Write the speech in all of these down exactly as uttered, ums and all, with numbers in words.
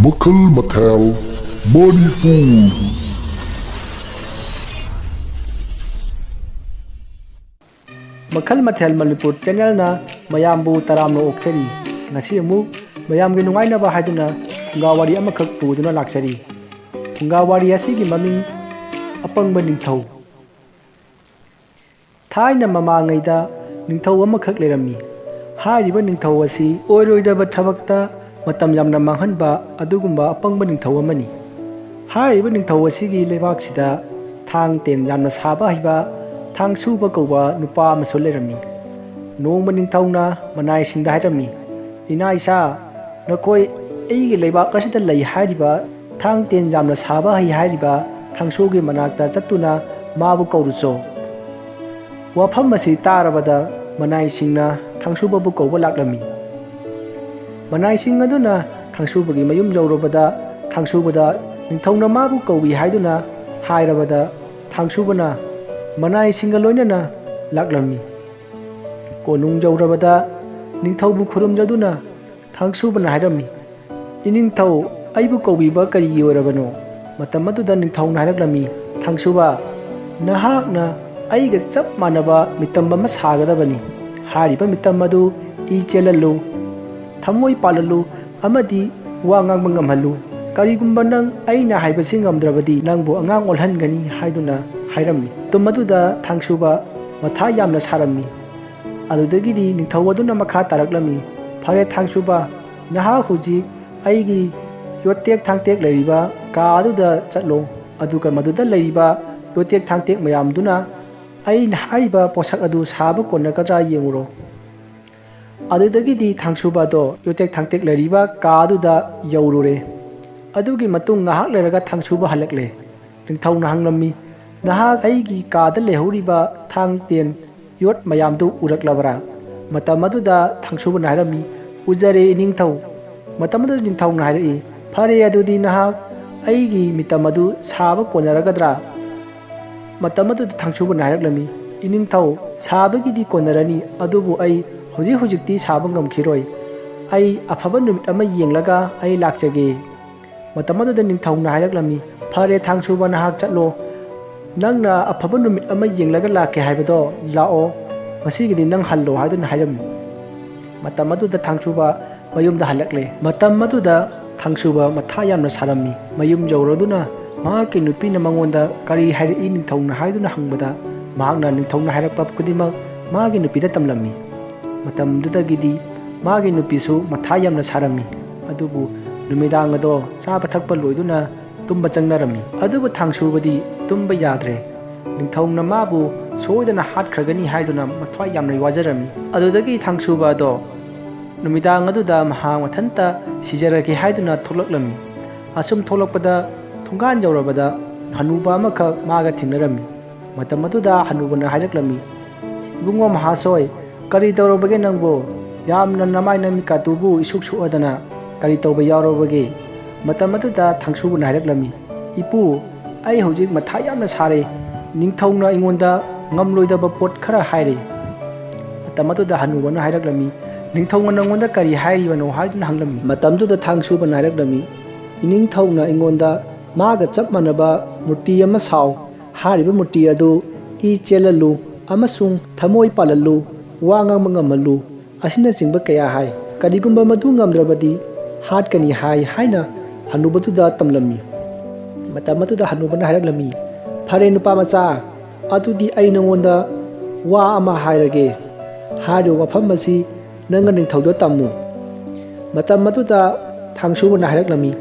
ꯃꯈꯜ ꯃꯊꯦꯜ ꯃꯅꯤꯄꯨꯔ꯫ ꯃꯈꯜ ꯃꯊꯦꯜ ꯃꯅꯤꯄꯨꯔ ꯆꯦꯅꯦꯜꯅ ꯃꯌꯥꯝꯕꯨ ꯇꯔꯥꯝꯅ ꯑꯣꯛꯆꯔꯤ꯫ ꯉꯁꯤ ꯑꯃꯨꯛ ꯃꯌꯥꯝꯒꯤ ꯅꯨꯡꯉꯥꯏꯅꯕ ꯍꯥꯏꯗꯨꯅ ꯐꯨꯡꯒꯥ ꯋꯥꯔꯤ ꯑꯃꯈꯛ ꯄꯨꯗꯨꯅ ꯂꯥꯛꯆꯔꯤ꯫ ꯐꯨꯡꯒꯥ ꯋꯥꯔꯤ ꯑꯁꯤꯒꯤ ꯃꯃꯤꯡ ꯑꯄꯪꯕ ꯅꯤꯡꯊꯧ꯫ ꯊꯥꯏꯅ ꯃꯃꯥꯡꯉꯩꯗ ꯅꯤꯡꯊꯧ ꯑꯃꯈꯛ ꯂꯩꯔꯝꯃꯤ꯫ ꯍꯥꯏꯔꯤꯕ ꯅꯤꯡꯊꯧ ꯑꯁꯤ ꯑꯣꯏꯔꯣꯏꯗꯕ ꯊꯕꯛꯇ ꯃꯇꯝ ꯌꯥꯝꯅ ꯃꯥꯡꯍꯟꯕ ꯑꯗꯨꯒꯨꯝꯕ ꯑꯄꯪꯕ ꯅꯤꯡꯊꯧ ꯑꯃꯅꯤ꯫ ꯍꯥꯏꯔꯤꯕ ꯅꯤꯡꯊꯧ ꯑꯁꯤꯒꯤ ꯂꯩꯕꯥꯛꯁꯤꯗ ꯊꯥꯡ ꯇꯦꯟ ꯌꯥꯝꯅ ꯁꯥꯕ ꯍꯩꯕ ꯊꯥꯡꯁꯨꯕ ꯀꯧꯕ ꯅꯨꯄꯥ ꯑꯃꯁꯨ ꯂꯩꯔꯝꯃꯤ꯫ ꯅꯣꯡꯃ ꯅꯤꯡꯊꯧꯅ ꯃꯅꯥꯏꯁꯤꯡꯗ ꯍꯥꯏꯔꯝꯃꯤ, "ꯏꯅꯥ ꯏꯁꯥ, ꯅꯈꯣꯏ ꯑꯩꯒꯤ ꯂꯩꯕꯥꯛ ꯑꯁꯤꯗ ꯂꯩ ꯍꯥꯏꯔꯤꯕ ꯊꯥꯡ ꯇꯦꯟ ꯌꯥꯝꯅ ꯁꯥꯕ ꯍꯩ ꯍꯥꯏꯔꯤꯕ ꯊꯥꯡꯁꯨꯒꯤ ꯃꯅꯥꯛꯇ ꯆꯠꯇꯨꯅ ꯃꯥꯕꯨ ꯀꯧꯔꯨꯆꯣ"꯫ ꯋꯥꯐꯝ ꯑꯁꯤ ꯇꯥꯔꯕꯗ ꯃꯅꯥꯏꯁꯤꯡꯅ ꯊꯥꯡꯁꯨꯕꯕꯨ ꯀꯧꯕ ꯂꯥꯛꯂꯝꯃꯤ꯫ ꯃꯅꯥꯏꯁꯤꯡ ꯑꯗꯨꯅ ꯊꯥꯡꯁꯨꯕꯒꯤ ꯃꯌꯨꯝ ꯌꯧꯔꯕꯗ ꯊꯥꯡꯁꯨꯕꯗ ꯅꯤꯡꯊꯧꯅ ꯃꯥꯕꯨ ꯀꯧꯏ ꯍꯥꯏꯗꯨꯅ ꯍꯥꯏꯔꯕꯗ ꯊꯥꯡꯁꯨꯕꯅ ꯃꯅꯥꯏꯁꯤꯡꯒ ꯂꯣꯏꯅꯅ ꯂꯥꯛꯂꯝꯃꯤ꯫ ꯀꯣꯅꯨꯡ ꯌꯧꯔꯕꯗ ꯅꯤꯡꯊꯧꯕꯨ ꯈꯨꯔꯨꯝꯖꯗꯨꯅ ꯊꯥꯡꯁꯨꯕꯅ ꯍꯥꯏꯔꯝꯃꯤ, "ꯏꯅꯤꯡꯊꯧ, ꯑꯩꯕꯨ ꯀꯧꯕꯤꯕ ꯀꯔꯤꯒꯤ ꯑꯣꯏꯔꯕꯅꯣ?" ꯃꯇꯝ ꯑꯗꯨꯗ ꯅꯤꯡꯊꯧꯅ ꯍꯥꯏꯔꯛꯂꯝꯃꯤ, "ꯊꯥꯡꯁꯨꯕ, ꯅꯍꯥꯛꯅ ꯑꯩꯒ ꯆꯞ ꯃꯥꯟꯅꯕ ꯃꯤꯇꯝ ꯑꯃ ꯁꯥꯒꯗꯕꯅꯤ꯫ ꯍꯥꯏꯔꯤꯕ ꯃꯤꯇꯝ ꯑꯗꯨ ꯏ ꯆꯦꯜꯍꯜꯂꯨ, ꯊꯃꯣꯏ ꯄꯥꯜꯍꯜꯂꯨ ꯑꯃꯗꯤ ꯋꯥ ꯉꯥꯡꯕ ꯉꯝꯍꯜꯂꯨ꯫ ꯀꯔꯤꯒꯨꯝꯕ ꯅꯪ ꯑꯩꯅ ꯍꯥꯏꯕꯁꯤ ꯉꯝꯗ꯭ꯔꯕꯗꯤ ꯅꯪꯕꯨ ꯑꯉꯥꯡ ꯑꯣꯜꯍꯟꯒꯅꯤ" ꯍꯥꯏꯗꯨꯅ ꯍꯥꯏꯔꯝꯃꯤ꯫ ꯃꯇꯝ ꯑꯗꯨꯗ ꯊꯥꯡꯁꯨꯕ ꯃꯊꯥ ꯌꯥꯝꯅ ꯁꯥꯔꯝꯃꯤ꯫ ꯑꯗꯨꯗꯒꯤꯗꯤ ꯅꯤꯡꯊꯧ ꯑꯗꯨꯅ ꯃꯈꯥ ꯇꯥꯔꯛꯂꯝꯃꯤ, "ꯐꯔꯦ ꯊꯥꯡꯁꯨꯕ, ꯅꯍꯥꯛ ꯍꯧꯖꯤꯛ ꯑꯩꯒꯤ ꯌꯣꯠꯇꯦꯛ ꯊꯥꯡꯇꯦꯛ ꯂꯩꯔꯤꯕ ꯀꯥ ꯑꯗꯨꯗ ꯆꯠꯂꯣ, ꯑꯗꯨꯒ ꯃꯗꯨꯗ ꯂꯩꯔꯤꯕ ꯌꯣꯠꯇꯦꯛ ꯊꯥꯡꯇꯦꯛ ꯃꯌꯥꯝꯗꯨꯅ ꯑꯩꯅ ꯍꯥꯏꯔꯤꯕ ꯄꯣꯠꯁꯛ ꯑꯗꯨ ꯁꯥꯕ ꯀꯣꯟꯅꯒꯗ꯭ꯔꯥ ꯌꯦꯡꯉꯨꯔꯣ"꯫ ꯑꯗꯨꯗꯒꯤꯗꯤ ꯊꯥꯡꯁꯨꯕ ꯑꯗꯣ ꯌꯣꯠꯇꯦꯛ ꯊꯥꯡꯇꯦꯛ ꯂꯩꯔꯤꯕ ꯀꯥ ꯑꯗꯨꯗ ꯌꯧꯔꯨꯔꯦ꯫ ꯑꯗꯨꯒꯤ ꯃꯇꯨꯡ ꯉꯥꯏꯍꯥꯛ ꯂꯩꯔꯒ ꯊꯥꯡꯁꯨꯕ ꯍꯜꯂꯛꯂꯦ꯫ ꯅꯤꯡꯊꯧꯅ ꯍꯪꯂꯝꯃꯤ, "ꯅꯍꯥꯛ ꯑꯩꯒꯤ ꯀꯥꯗ ꯂꯩꯍꯧꯔꯤꯕ ꯊꯥꯡ ꯇꯦꯟ ꯌꯣꯠ ꯃꯌꯥꯝꯗꯨ ꯎꯔꯛꯂꯕ꯭ꯔꯥ?" ꯃꯇꯝ ꯑꯗꯨꯗ ꯊꯥꯡꯁꯨꯕꯅ ꯍꯥꯏꯔꯝꯃꯤ, "ꯎꯖꯔꯦ ꯏꯅꯤꯡꯊꯧ"꯫ ꯃꯇꯝ ꯑꯗꯨꯗ ꯅꯤꯡꯊꯧꯅ ꯍꯥꯏꯔꯛꯏ, "ꯐꯔꯦ, ꯑꯗꯨꯗꯤ ꯅꯍꯥꯛ ꯑꯩꯒꯤ ꯃꯤꯇꯝ ꯑꯗꯨ ꯁꯥꯕ ꯀꯣꯟꯅꯔꯒꯗ꯭ꯔꯥ?" ꯃꯇꯝ ꯑꯗꯨꯗ ꯊꯥꯡꯁꯨꯕꯅ ꯍꯥꯏꯔꯛꯂꯝꯃꯤ, "ꯏꯅꯤꯡꯊꯧ, ꯁꯥꯕꯒꯤꯗꯤ ꯀꯣꯟꯅꯔꯅꯤ, ꯑꯗꯨꯕꯨ ꯑꯩ ꯍꯧꯖꯤꯛ ꯍꯧꯖꯤꯛꯇꯤ ꯁꯥꯕ ꯉꯝꯈꯤꯔꯣꯏ꯫ ꯑꯩ ꯑꯐꯕ ꯅꯨꯃꯤꯠ ꯑꯃ ꯌꯦꯡꯂꯒ ꯑꯩ ꯂꯥꯛꯆꯒꯦ"꯫ ꯃꯇꯝ ꯑꯗꯨꯗ ꯅꯤꯡꯊꯧꯅ ꯍꯥꯏꯔꯛꯂꯝꯃꯤ, "ꯐꯔꯦ ꯊꯥꯡꯁꯨꯕ, ꯅꯍꯥꯛ ꯆꯠꯂꯣ꯫ ꯅꯪꯅ ꯑꯐꯕ ꯅꯨꯃꯤꯠ ꯑꯃ ꯌꯦꯡꯂꯒ ꯂꯥꯛꯀꯦ ꯍꯥꯏꯕꯗꯣ ꯂꯥꯛꯑꯣ꯫ ꯉꯁꯤꯒꯤꯗꯤ ꯅꯪ ꯍꯜꯂꯣ" ꯍꯥꯏꯗꯨꯅ ꯍꯥꯏꯔꯝꯃꯤ꯫ ꯃꯇꯝ ꯑꯗꯨꯗ ꯊꯥꯡꯁꯨꯕ ꯃꯌꯨꯝꯗ ꯍꯜꯂꯛꯂꯦ꯫ ꯃꯇꯝ ꯑꯗꯨꯗ ꯊꯥꯡꯁꯨꯕ ꯃꯊꯥ ꯌꯥꯝꯅ ꯁꯥꯔꯝꯃꯤ꯫ ꯃꯌꯨꯝ ꯌꯧꯔꯗꯨꯅ ꯃꯍꯥꯛꯀꯤ ꯅꯨꯄꯤꯅ ꯃꯉꯣꯟꯗ ꯀꯔꯤ ꯍꯥꯏꯔꯛꯏ ꯅꯤꯡꯊꯧꯅ ꯍꯥꯏꯗꯨꯅ ꯍꯪꯕꯗ, ꯃꯍꯥꯛꯅ ꯅꯤꯡꯊꯧꯅ ꯍꯥꯏꯔꯛꯄ ꯈꯨꯗꯤꯡꯃꯛ ꯃꯥꯒꯤ ꯅꯨꯄꯤꯗ ꯇꯝꯂꯝꯃꯤ꯫ ꯃꯇꯝꯗꯨꯗꯒꯤꯗꯤ ꯃꯥꯒꯤ ꯅꯨꯄꯤꯁꯨ ꯃꯊꯥ ꯌꯥꯝꯅ ꯁꯥꯔꯝꯃꯤ꯫ ꯑꯗꯨꯕꯨ ꯅꯨꯃꯤꯗꯥꯡ ꯑꯗꯣ ꯆꯥꯕ ꯊꯛꯄ ꯂꯣꯏꯗꯨꯅ ꯇꯨꯝꯕ ꯆꯪꯅꯔꯝꯃꯤ꯫ ꯑꯗꯨꯕꯨ ꯊꯥꯡꯁꯨꯕꯗꯤ ꯇꯨꯝꯕ ꯌꯥꯗ꯭ꯔꯦ꯫ ꯅꯤꯡꯊꯧꯅ ꯃꯥꯕꯨ ꯁꯣꯏꯗꯅ ꯍꯥꯠꯈ꯭ꯔꯒꯅꯤ ꯍꯥꯏꯗꯨꯅ ꯃꯊ꯭ꯋꯥꯏ ꯌꯥꯝꯅ ꯋꯥꯖꯔꯝꯃꯤ꯫ ꯑꯗꯨꯗꯒꯤ ꯊꯥꯡꯁꯨꯕ ꯑꯗꯣ ꯅꯨꯃꯤꯗꯥꯡ ꯑꯗꯨꯗ ꯃꯍꯥꯛ ꯃꯊꯟꯇ ꯁꯤꯖꯔꯒꯦ ꯍꯥꯏꯗꯨꯅ ꯊꯣꯛꯂꯛꯂꯝꯃꯤ꯫ ꯑꯁꯨꯝ ꯊꯣꯛꯂꯛꯄꯗ ꯊꯣꯡꯒꯥꯟ ꯌꯧꯔꯕꯗ ꯍꯅꯨꯕ ꯑꯃꯈꯛ ꯃꯥꯒ ꯊꯦꯡꯅꯔꯝꯃꯤ꯫ ꯃꯇꯝ ꯑꯗꯨꯗ ꯍꯅꯨꯕꯅ ꯍꯥꯏꯔꯛꯂꯝꯃꯤ, "ꯏꯕꯨꯡꯉꯣ ꯃꯍꯥꯁꯣꯏ, ꯀꯔꯤ ꯇꯧꯔꯕꯒꯦ ꯅꯪꯕꯨ? ꯌꯥꯝꯅ ꯅꯃꯥꯏ ꯅꯃꯤꯠꯀꯥꯗꯨꯕꯨ ꯏꯁꯨꯛ ꯁꯨꯛꯑꯗꯅ ꯀꯔꯤ ꯇꯧꯕ ꯌꯥꯎꯔꯕꯒꯦ?" ꯃꯇꯝ ꯑꯗꯨꯗ ꯊꯥꯡꯁꯨꯕꯅ ꯍꯥꯏꯔꯛꯂꯝꯃꯤ, "ꯏꯄꯨ, ꯑꯩ ꯍꯧꯖꯤꯛ ꯃꯊꯥ ꯌꯥꯝꯅ ꯁꯥꯔꯦ꯫ ꯅꯤꯡꯊꯧꯅ ꯑꯩꯉꯣꯟꯗ ꯉꯝꯂꯣꯏꯗꯕ ꯄꯣꯠ ꯈꯔ ꯍꯥꯏꯔꯦ꯫" ꯃꯇꯝ ꯑꯗꯨꯗ ꯍꯅꯨꯕꯅ ꯍꯥꯏꯔꯛꯂꯝꯃꯤ, "ꯅꯤꯡꯊꯧꯅ ꯅꯪꯉꯣꯟꯗ ꯀꯔꯤ ꯍꯥꯏꯔꯤꯕꯅꯣ?" ꯍꯥꯏꯗꯨꯅ ꯍꯪꯂꯝꯃꯤ꯫ ꯃꯇꯝꯗꯨꯗ ꯊꯥꯡꯁꯨꯕꯅ ꯍꯥꯏꯔꯛꯂꯝꯃꯤ, "ꯏꯅꯤꯡꯊꯧꯅ ꯑꯩꯉꯣꯟꯗ ꯃꯥꯒ ꯆꯞ ꯃꯥꯟꯅꯕ ꯃꯨꯔꯇꯤ ꯑꯃ ꯁꯥꯎ꯫ ꯍꯥꯏꯔꯤꯕ ꯃꯨꯔꯇꯤ ꯑꯗꯨ ꯏ ꯆꯦꯜꯍꯜꯂꯨ ꯑꯃꯁꯨꯡ ꯊꯃꯣꯏ ꯄꯥꯜꯍꯜꯂꯨ, ꯋꯥ ꯉꯥꯡꯕ ꯉꯝꯍꯜꯂꯨ, ꯑꯁꯤꯅꯆꯤꯡꯕ ꯀꯌꯥ ꯍꯥꯏ꯫ ꯀꯔꯤꯒꯨꯝꯕ ꯃꯗꯨ ꯉꯝꯗ꯭ꯔꯕꯗꯤ ꯍꯥꯠꯀꯅꯤ ꯍꯥꯏ" ꯍꯥꯏꯅ ꯍꯅꯨꯕꯗꯨꯗ ꯇꯝꯂꯝꯃꯤ꯫ ꯃꯇꯝ ꯑꯗꯨꯗ ꯍꯅꯨꯕꯅ ꯍꯥꯏꯔꯛꯂꯝꯃꯤ, "ꯐꯔꯦ ꯅꯨꯄꯥ ꯃꯆꯥ, ꯑꯗꯨꯗꯤ ꯑꯩ ꯅꯉꯣꯟꯗ ꯋꯥ ꯑꯃ ꯍꯥꯏꯔꯒꯦ꯫ ꯍꯥꯏꯔꯤꯕ ꯋꯥꯐꯝ ꯑꯁꯤ ꯅꯪꯅ ꯅꯤꯡꯊꯧꯗ ꯇꯝꯃꯨ꯫" ꯃꯇꯝ ꯑꯗꯨꯗ ꯊꯥꯡꯁꯨꯕꯅ ꯍꯥꯏꯔꯛꯂꯝꯃꯤ,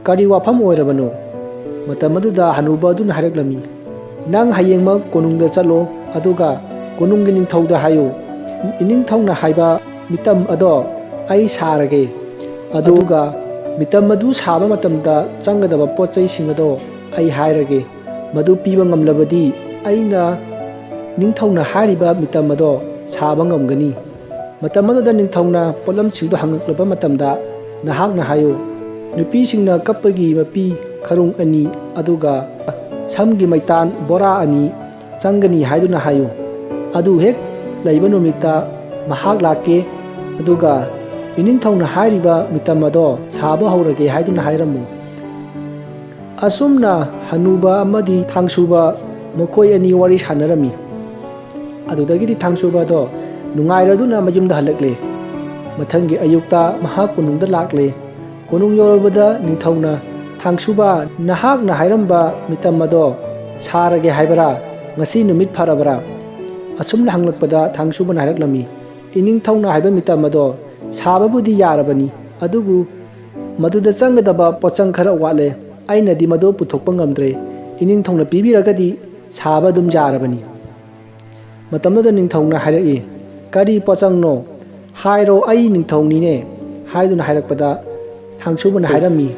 "ꯀꯔꯤ ꯋꯥꯐꯝ ꯑꯣꯏꯔꯕꯅꯣ?" ꯃꯇꯝ ꯑꯗꯨꯗ ꯍꯅꯨꯕ ꯑꯗꯨꯅ ꯍꯥꯏꯔꯛꯂꯝꯃꯤ, "ꯅꯪ ꯍꯌꯦꯡꯃꯛ ꯀꯣꯅꯨꯡꯗ ꯆꯠꯂꯣ, ꯑꯗꯨꯒ ꯀꯣꯅꯨꯡꯒꯤ ꯅꯤꯡꯊꯧꯗ ꯍꯥꯏꯌꯨ, ꯏꯅꯤꯡꯊꯧꯅ ꯍꯥꯏꯕ ꯃꯤꯇꯝ ꯑꯗꯣ ꯑꯩ ꯁꯥꯔꯒꯦ, ꯑꯗꯨꯒ ꯃꯤꯇꯝ ꯑꯗꯨ ꯁꯥꯕ ꯃꯇꯝꯗ ꯆꯪꯒꯗꯕ ꯄꯣꯠ ꯆꯩꯁꯤꯡ ꯑꯗꯣ ꯑꯩ ꯍꯥꯏꯔꯒꯦ꯫ ꯃꯗꯨ ꯄꯤꯕ ꯉꯝꯂꯕꯗꯤ ꯑꯩꯅ ꯅꯤꯡꯊꯧꯅ ꯍꯥꯏꯔꯤꯕ ꯃꯤꯇꯝ ꯑꯗꯣ ꯁꯥꯕ ꯉꯝꯒꯅꯤ꯫ ꯃꯇꯝ ꯑꯗꯨꯗ ꯅꯤꯡꯊꯧꯅ ꯄꯣꯠꯂꯝꯁꯤꯡꯗꯨ ꯍꯪꯂꯛꯂꯕ ꯃꯇꯝꯗ ꯅꯍꯥꯛꯅ ꯍꯥꯏꯌꯨ, ꯅꯨꯄꯤꯁꯤꯡꯅ ꯀꯞꯄꯒꯤ ꯃꯄꯤ ꯈꯔꯨꯡ ꯑꯅꯤ, ꯑꯗꯨꯒ ꯁꯝꯒꯤ ꯃꯩꯇꯥꯟ ꯕꯣꯔꯥ ꯑꯅꯤ ꯆꯪꯒꯅꯤ ꯍꯥꯏꯗꯨꯅ ꯍꯥꯏꯌꯨ꯫ ꯑꯗꯨ ꯍꯦꯛ ꯂꯩꯕ ꯅꯨꯃꯤꯠꯇ ꯃꯍꯥꯛ ꯂꯥꯛꯀꯦ, ꯑꯗꯨꯒ ꯏꯅꯤꯡꯊꯧꯅ ꯍꯥꯏꯔꯤꯕ ꯃꯤꯇꯝ ꯑꯗꯣ ꯁꯥꯕ ꯍꯧꯔꯒꯦ ꯍꯥꯏꯗꯨꯅ ꯍꯥꯏꯔꯝꯃꯨ꯫ ꯑꯁꯨꯝꯅ ꯍꯅꯨꯕ ꯑꯃꯗꯤ ꯊꯥꯡꯁꯨꯕ ꯃꯈꯣꯏ ꯑꯅꯤ ꯋꯥꯔꯤ ꯁꯥꯟꯅꯔꯝꯃꯤ꯫ ꯑꯗꯨꯗꯒꯤꯗꯤ ꯊꯥꯡꯁꯨꯕ ꯑꯗꯣ ꯅꯨꯡꯉꯥꯏꯔꯗꯨꯅ ꯃꯌꯨꯝꯗ ꯍꯜꯂꯛꯂꯦ꯫ ꯃꯊꯪꯒꯤ ꯑꯌꯨꯛꯇ ꯃꯍꯥꯛ ꯀꯣꯅꯨꯡꯗ ꯂꯥꯛꯂꯦ꯫ ꯀꯣꯅꯨꯡ ꯌꯧꯔꯕꯗ ꯅꯤꯡꯊꯧꯅ, "ꯊꯥꯡꯁꯨꯕ, ꯅꯍꯥꯛꯅ ꯍꯥꯏꯔꯝꯕ ꯃꯤꯇꯝ ꯑꯗꯣ ꯁꯥꯔꯒꯦ ꯍꯥꯏꯕꯔꯥ? ꯉꯁꯤ ꯅꯨꯃꯤꯠ ꯐꯔꯕꯔꯥ?" ꯑꯁꯨꯝꯅ ꯍꯪꯂꯛꯄꯗ ꯊꯥꯡꯁꯨꯕꯅ ꯍꯥꯏꯔꯛꯂꯝꯃꯤ, "ꯏꯅꯤꯡꯊꯧꯅ ꯍꯥꯏꯕ ꯃꯤꯇꯝ ꯑꯗꯣ ꯁꯥꯕꯕꯨꯗꯤ ꯌꯥꯔꯕꯅꯤ, ꯑꯗꯨꯕꯨ ꯃꯗꯨꯗ ꯆꯪꯒꯗꯕ ꯄꯣꯠꯆꯪ ꯈꯔ ꯋꯥꯠꯂꯦ꯫ ꯑꯩꯅꯗꯤ ꯃꯗꯨ ꯄꯨꯊꯣꯛꯄ ꯉꯝꯗ꯭ꯔꯦ꯫ ꯏꯅꯤꯡꯊꯧꯅ ꯄꯤꯕꯤꯔꯒꯗꯤ ꯁꯥꯕ ꯑꯗꯨꯝ ꯌꯥꯔꯕꯅꯤ꯫" ꯃꯇꯝꯗꯨꯗ ꯅꯤꯡꯊꯧꯅ ꯍꯥꯏꯔꯛꯏ, "ꯀꯔꯤ ꯄꯣꯠꯆꯪꯅꯣ? ꯍꯥꯏꯔꯣ, ꯑꯩ ꯅꯤꯡꯊꯧꯅꯤꯅꯦ" ꯍꯥꯏꯗꯨꯅ ꯍꯥꯏꯔꯛꯄꯗ ꯊꯥꯡꯁꯨꯕꯅ ꯍꯥꯏꯔꯝꯃꯤ,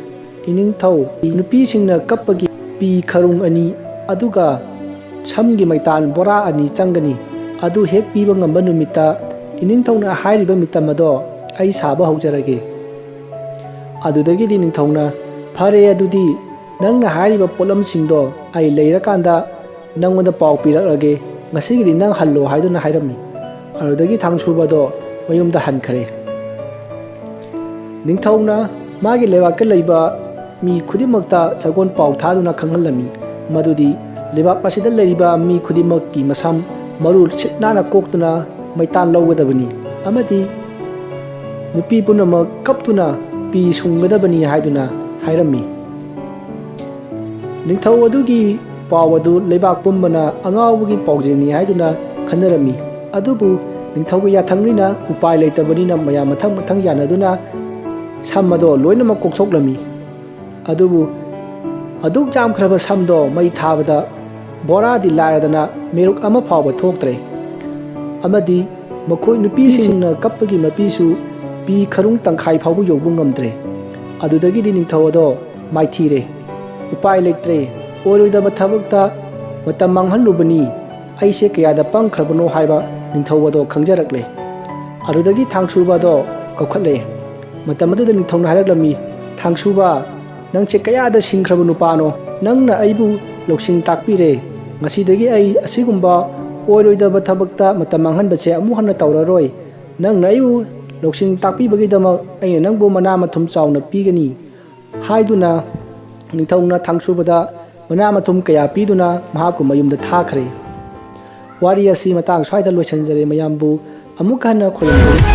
"ꯏꯅꯤꯡꯊꯧ, ꯅꯨꯄꯤꯁꯤꯡꯅ ꯀꯞꯄꯒꯤ ꯄꯤ ꯈꯔꯨꯡ ꯑꯅꯤ, ꯑꯗꯨꯒ ꯁꯝꯒꯤ ꯃꯩꯇꯥꯟ ꯕꯣꯔꯥ ꯑꯅꯤ ꯆꯪꯒꯅꯤ꯫ ꯑꯗꯨ ꯍꯦꯛ ꯄꯤꯕ ꯉꯝꯕ ꯅꯨꯃꯤꯠꯇ ꯏꯅꯤꯡꯊꯧꯅ ꯍꯥꯏꯔꯤꯕ ꯃꯤꯇꯝ ꯑꯗꯣ ꯑꯩ ꯁꯥꯕ ꯍꯧꯖꯔꯒꯦ꯫" ꯑꯗꯨꯗꯒꯤꯗꯤ ꯅꯤꯡꯊꯧꯅ, "ꯐꯔꯦ, ꯑꯗꯨꯗꯤ ꯅꯪꯅ ꯍꯥꯏꯔꯤꯕ ꯄꯣꯠꯂꯝꯁꯤꯡꯗꯣ ꯑꯩ ꯂꯩꯔꯀꯥꯟꯗ ꯅꯪꯉꯣꯟꯗ ꯄꯥꯎ ꯄꯤꯔꯛꯂꯒꯦ, ꯉꯁꯤꯒꯤꯗꯤ ꯅꯪ ꯍꯜꯂꯣ" ꯍꯥꯏꯗꯨꯅ ꯍꯥꯏꯔꯝꯃꯤ꯫ ꯑꯗꯨꯗꯒꯤ ꯊꯥꯡꯁꯨꯕꯗꯣ ꯃꯌꯨꯝꯗ ꯍꯟꯈꯔꯦ꯫ ꯅꯤꯡꯊꯧꯅ ꯃꯥꯒꯤ ꯂꯩꯕꯥꯛꯇ ꯂꯩꯕ ꯃꯤ ꯈꯨꯗꯤꯡꯃꯛꯇ ꯁꯒꯣꯜ ꯄꯥꯎ ꯊꯥꯗꯨꯅ ꯈꯪꯍꯜꯂꯝꯃꯤ, ꯃꯗꯨꯗꯤ ꯂꯩꯕꯥꯛ ꯑꯁꯤꯗ ꯂꯩꯔꯤꯕ ꯃꯤ ꯈꯨꯗꯤꯡꯃꯛꯀꯤ ꯃꯁꯝ ꯃꯔꯨ ꯁꯤꯠ ꯅꯥꯟꯅ ꯀꯣꯛꯇꯨꯅ ꯃꯩꯇꯥꯟ ꯂꯧꯒꯗꯕꯅꯤ ꯑꯃꯗꯤ ꯅꯨꯄꯤ ꯄꯨꯝꯅꯃꯛ ꯀꯞꯇꯨꯅ ꯄꯤ ꯁꯨꯡꯒꯗꯕꯅꯤ ꯍꯥꯏꯗꯨꯅ ꯍꯥꯏꯔꯝꯃꯤ꯫ ꯅꯤꯡꯊꯧ ꯑꯗꯨꯒꯤ ꯄꯥꯎ ꯑꯗꯨ ꯂꯩꯕꯥꯛ ꯄꯨꯝꯕꯅ ꯑꯉꯥꯎꯕꯒꯤ ꯄꯥꯎꯖꯦꯜꯅꯤ ꯍꯥꯏꯗꯨꯅ ꯈꯟꯅꯔꯝꯃꯤ꯫ ꯑꯗꯨꯕꯨ ꯅꯤꯡꯊꯧꯒꯤ ꯌꯥꯊꯪꯅꯤꯅ ꯎꯄꯥꯏ ꯂꯩꯇꯕꯅꯤꯅ ꯃꯌꯥꯝ ꯃꯊꯪ ꯃꯊꯪ ꯌꯥꯅꯗꯨꯅ ꯁꯝ ꯑꯗꯣ ꯂꯣꯏꯅꯃꯛ ꯀꯣꯛꯊꯣꯛꯂꯝꯃꯤ꯫ ꯑꯗꯨꯕꯨ ꯑꯗꯨꯛ ꯌꯥꯝꯈ꯭ꯔꯕ ꯁꯝꯗꯣ ꯃꯩ ꯊꯥꯕꯗ ꯕꯣꯔꯥꯗꯤ ꯂꯥꯏꯔꯗꯅ ꯃꯦꯔꯨꯛ ꯑꯃ ꯐꯥꯎꯕ ꯊꯣꯛꯇ꯭ꯔꯦ꯫ ꯑꯃꯗꯤ ꯃꯈꯣꯏ ꯅꯨꯄꯤꯁꯤꯡꯅ ꯀꯞꯄꯒꯤ ꯃꯄꯤꯁꯨ ꯄꯤ ꯈꯔꯨꯡ ꯇꯪꯈꯥꯏ ꯐꯥꯎꯕ ꯌꯧꯕ ꯉꯝꯗ꯭ꯔꯦ꯫ ꯑꯗꯨꯗꯒꯤꯗꯤ ꯅꯤꯡꯊꯧ ꯑꯗꯣ ꯃꯥꯏꯊꯤꯔꯦ꯫ ꯎꯄꯥꯏ ꯂꯩꯇ꯭ꯔꯦ꯫ ꯑꯣꯏꯔꯣꯏꯗꯕ ꯊꯕꯛꯇ ꯃꯇꯝ ꯃꯥꯡꯍꯜꯂꯨꯕꯅꯤ꯫ ꯑꯩꯁꯦ ꯀꯌꯥꯗ ꯄꯪꯈ꯭ꯔꯕꯅꯣ ꯍꯥꯏꯕ ꯅꯤꯡꯊꯧ ꯑꯗꯣ ꯈꯪꯖꯔꯛꯂꯦ꯫ ꯑꯗꯨꯗꯒꯤ ꯊꯥꯡꯁꯨꯕ ꯑꯗꯣ ꯀꯧꯈꯠꯂꯦ꯫ ꯃꯇꯝ ꯑꯗꯨꯗ ꯅꯤꯡꯊꯧꯅ ꯍꯥꯏꯔꯛꯂꯝꯃꯤ, "ꯊꯥꯡꯁꯨꯕ, ꯅꯪꯁꯦ ꯀꯌꯥꯗ ꯁꯤꯡꯈ꯭ꯔꯕ ꯅꯨꯄꯥꯅꯣ! ꯅꯪꯅ ꯑꯩꯕꯨ ꯂꯧꯁꯤꯡ ꯇꯥꯛꯄꯤꯔꯦ꯫ ꯉꯁꯤꯗꯒꯤ ꯑꯩ ꯑꯁꯤꯒꯨꯝꯕ ꯑꯣꯏꯔꯣꯏꯗꯕ ꯊꯕꯛꯇ ꯃꯇꯝ ꯃꯥꯡꯍꯟꯕꯁꯦ ꯑꯃꯨꯛ ꯍꯟꯅ ꯇꯧꯔꯔꯣꯏ꯫ ꯅꯪꯅ ꯑꯩꯕꯨ ꯂꯧꯁꯤꯡ ꯇꯥꯛꯄꯤꯕꯒꯤꯗꯃꯛ ꯑꯩꯅ ꯅꯪꯕꯨ ꯃꯅꯥ ꯃꯊꯨꯝ ꯆꯥꯎꯅ ꯄꯤꯒꯅꯤ" ꯍꯥꯏꯗꯨꯅ ꯅꯤꯡꯊꯧꯅ ꯊꯥꯡꯁꯨꯕꯗ ꯃꯅꯥ ꯃꯊꯨꯝ ꯀꯌꯥ ꯄꯤꯗꯨꯅ ꯃꯍꯥꯛꯄꯨ ꯃꯌꯨꯝꯗ ꯊꯥꯈ꯭ꯔꯦ꯫ ꯋꯥꯔꯤ ꯑꯁꯤ ꯃꯇꯥꯡ ꯁ꯭ꯋꯥꯏꯗ ꯂꯣꯏꯁꯤꯟꯖꯔꯦ꯫ ꯃꯌꯥꯝꯕꯨ ꯑꯃꯨꯛ ꯍꯟꯅ ꯈꯨꯔꯨꯝꯖꯔꯤ꯫